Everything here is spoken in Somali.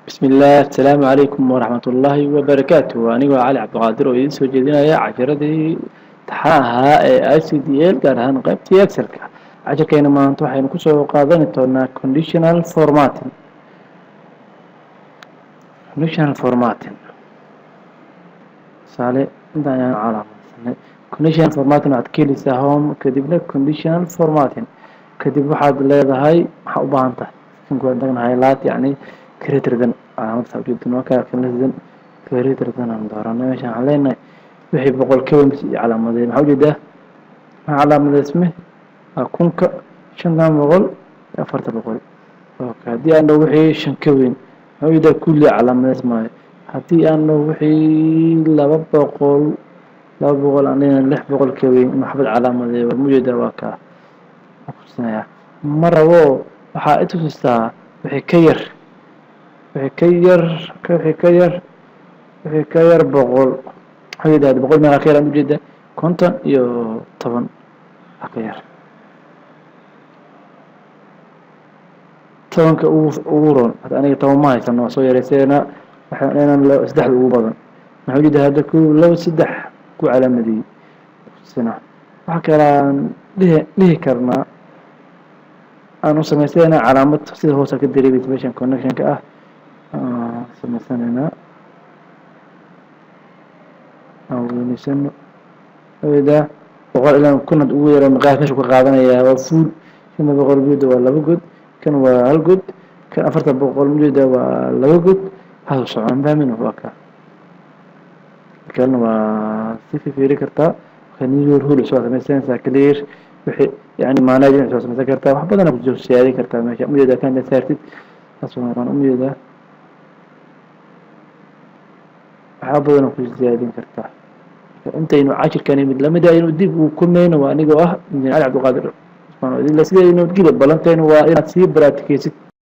Bismillaah, asalaamu calaykum waraxmat ullaahi wabarakaatu. Anigoo Cali Cabdiqaadir oo idiin soo jeedinaya cashiradii taxanaha ahaa ee ICDL, gaar ahaan qaybtii Excelka. Cashirkeena maanta waxaynu kusoo qaadani doonaa conditional formatting. Conditional formatting, tusaale inta ayaan calaamadsanay. Conditional formatting waxaad ka heleysaa Home, kadibna Conditional Formatting, kadib waxaad leedahay maxaa u baahan tahay. Kan tagna highlight, yacni greater than calaamad ujeedin waa ka less than, greater than aan dooranay. Meeshan waxaan leenahay wixii 100 ka weyn iyo calaamadeed. Maxaa ujeedaa? Maxaa calaamadeysme? Waa kunka, 500 iyo 400. Okay, haddii aan dhaho wixii shan ka weyn, maxaa ujeedaa? Kulli calaamadeysmaayo. Haddii aan dhaho wixii 200, 200 aan leenahay, 600 ka weyn, inuu xabad calaamadeeyo, ma ujeedaa? Waa kaa kutusinayaa. Ma rabo, waxaa i tusistaa wixii ka yar, wixii ka yar, wixii ka yar, wixii ka yar 100. Maxaa ujeedaa? 100 meeqa ka yar aan ujeedaa? 50 iyo 10 wax ka yar, 10-ka ugu roon. Hadda aniga 10 ma haysano, waa soo yarayseena. Waxaan leenahay saddexda ugu badan. Maxaa ujeedaa hadda? Kow, labo, saddex ku calaamadiyey tusina. Waxa kale aan dhihi karnaa aan u samaysanaynaa calaamad sida hoosa ka dareemaysa meeshan connectionka ah samaysanaynaa, aan weyneysano. Ujeedaa 100 ilaa 1000 ugu yara maqaas meeshu ka qaadanayaa waa full. 500 ujeeda waa laba god, kan waa hal god, kan 400 ujeeda waa laba god. Hasu socon fahmin, waa ka kalena waa si fiiri kartaa. New rule soo samaysanaysaa, clear wixii yani management soo samaysan kartaa, wax badan ku siyaadin kartaa meesha. Ujeedaa kan saartid saas noqon, ujeedaa waxaa badan ku siyaadin kartaa. Intaynu cashirkani mid lamid ah inuu dib uu kulmayno, waa anigoo ah Injineer Cali Cabdiqaadir Cusmaan oo idin sidaa nabadgelyo. Ballanteenu waa inaad sii baraatikeysid.